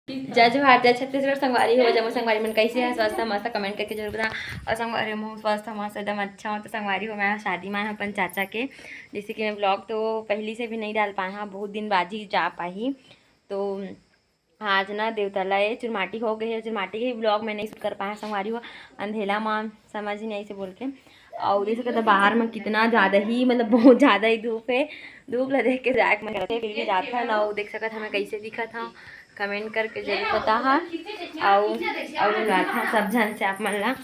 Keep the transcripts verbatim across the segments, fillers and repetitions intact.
जय जोहार, जय छत्तीसगढ़। संगवारी हो, जम्मो संगवारी मन कैसे हैं? स्वस्थ मस्त, कमेंट करके जरूर बताओ। और संगवारी हो, स्वस्थ मस्त एकदम अच्छा हो। तो संगवारी हो, मैं शादी में आए हूँ अपन चाचा के, जैसे कि मैं ब्लॉग तो पहली से भी नहीं डाल पाए हूँ, बहुत दिन बाद ही जा पाही। तो आज ना देवतला ए चुरमाटी हो गई है, चुरमाटी के ब्लॉग मैं नहीं शूट कर पाए संगवारी हो, अंधेला में समझ ही नहीं से बोल के। और देख सकत ह बाहर में कितना ज़्यादा ही, मतलब बहुत ज़्यादा ही धूप है। धूप ला देख के जाए के मन करथे, फिर भी जात हन। और देख सकत हमें कैसे दिखत ह, कमेंट करके जरूर बताहा। और और बुलात ह सब झन से आप मन ला।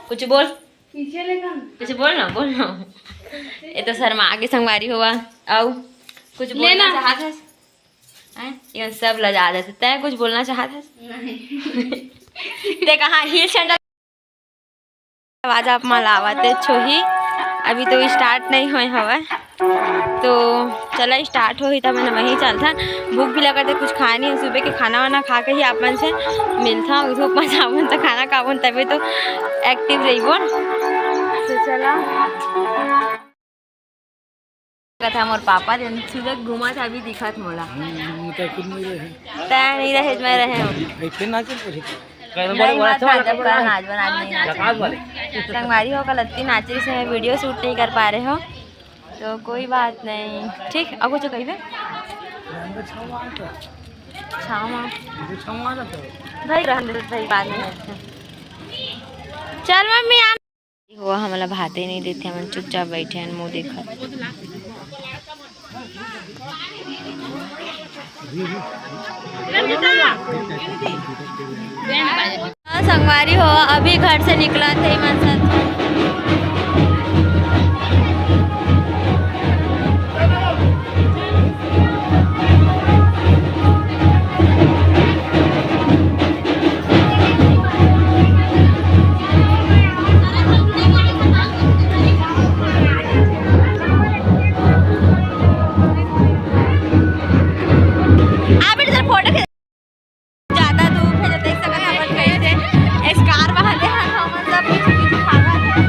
कुछ बोल, कुछ बोल ना, बोल ना। ये तो शर्मा के संगवारी होवा। और कुछ बोलना लेना। चाहत हस? हैं? ये सब लजा देथे। तैं कुछ बोलना चाहत हस? नहीं। ते कहाँ हील सैंडल आवाज आप मन ला आवत हे, छोही, अभी तो स्टार्ट नहीं होए हवय। तो चला, स्टार्ट होही त हमन वहीं चलथन। भूख भी लगत हे, कुछ खाए नहीं, सुबह के खाना वाना खा के ही आप मन से मिलथन। धूप में जाबोन त खाना खाबोन, तभी तो एक्टिव रहिबोन। तो चला। कथा मोर पापा, जन सुबह घूमत हे, अभी दिखत मोला। हम्म, तो खुद नहीं रहे। तैं नहीं रहे, मैं रहे हूँ। भाई, फिर नाचे पड़े। नहीं, मत नाच, अब का नाच, नाच नहीं नाच। संगवारी हो, कल अत्ती नाचे से मैं वीडियो शूट नहीं कर पा रहे हो, तो कोई बात नहीं। ठीक, अब कुछ कहिबे? छावा। भाई, रहने दे, भाई, बाद में। चल मम्मी, आ। हो, हमला भाते नहीं देथे, हमन चुपचाप बैठे हन, मुंह देखत। संगवारी हो, अभी घर से निकलत हे मन साथ। आप इधर फोटो खींच। ज्यादा धूप हे, तो देख सकत हवन कैसे स्कार बांधे हन हमन सब पीछू पीछू भागत हन।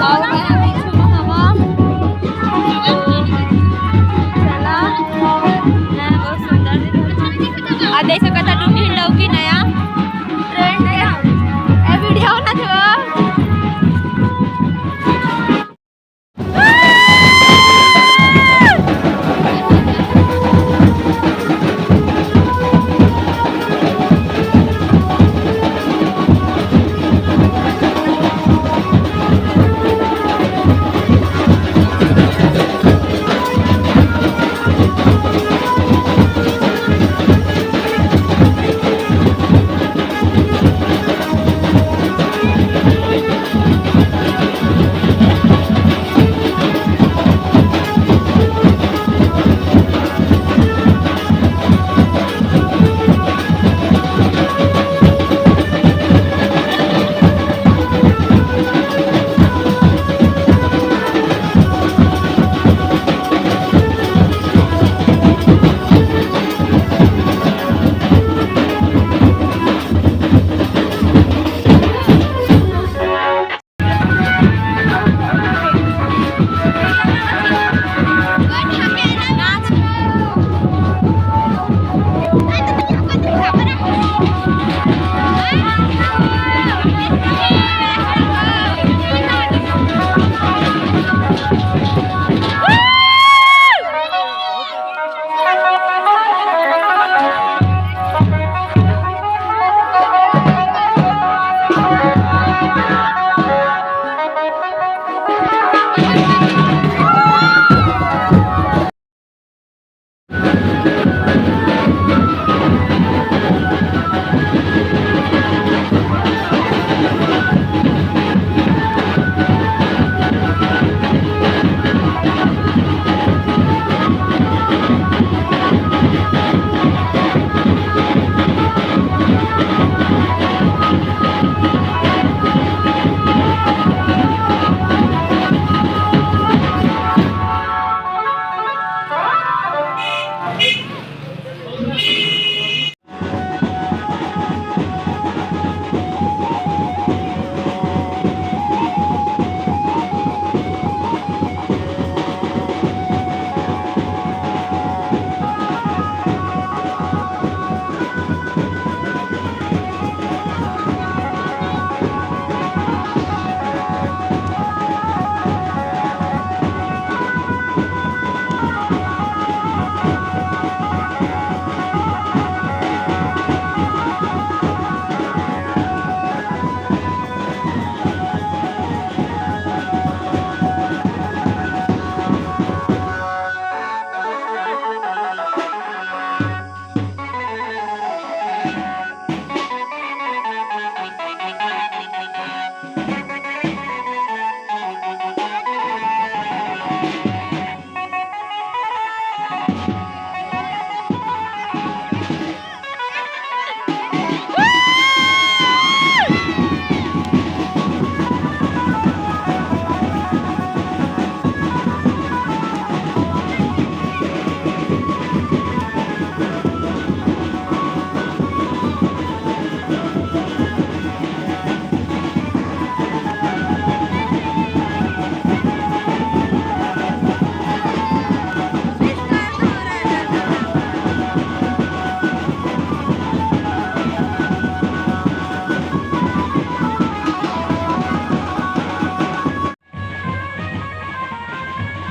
और मैं अभी छुआ हवा। चला, मैं बहुत सुंदर दिखत हूँ। और देख सकत हन डुगिन डौकी नया ट्रेंड हे। ए वीडियो ना थो।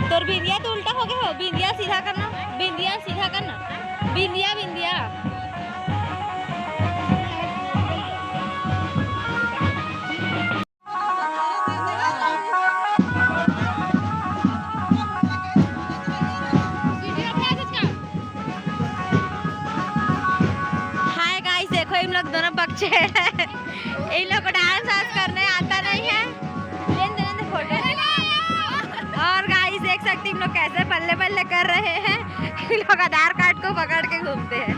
तोर बिंदिया तो उल्टा हो गया हो। बिंदिया सीधा करना, बिंदिया सीधा करना, बिंदिया, बिंदिया। हाय गाइस, देखो इन लोग दोनों पक्ष है। इन लोग को डांस वांस करने आता नहीं है। लेन देन दे फोटो। और गाइस देख सकते हैं इन लोग कैसे बल्ले बल्ले कर रहे हैं। इन लोग आधार कार्ड को पकड़ के घूमते हैं।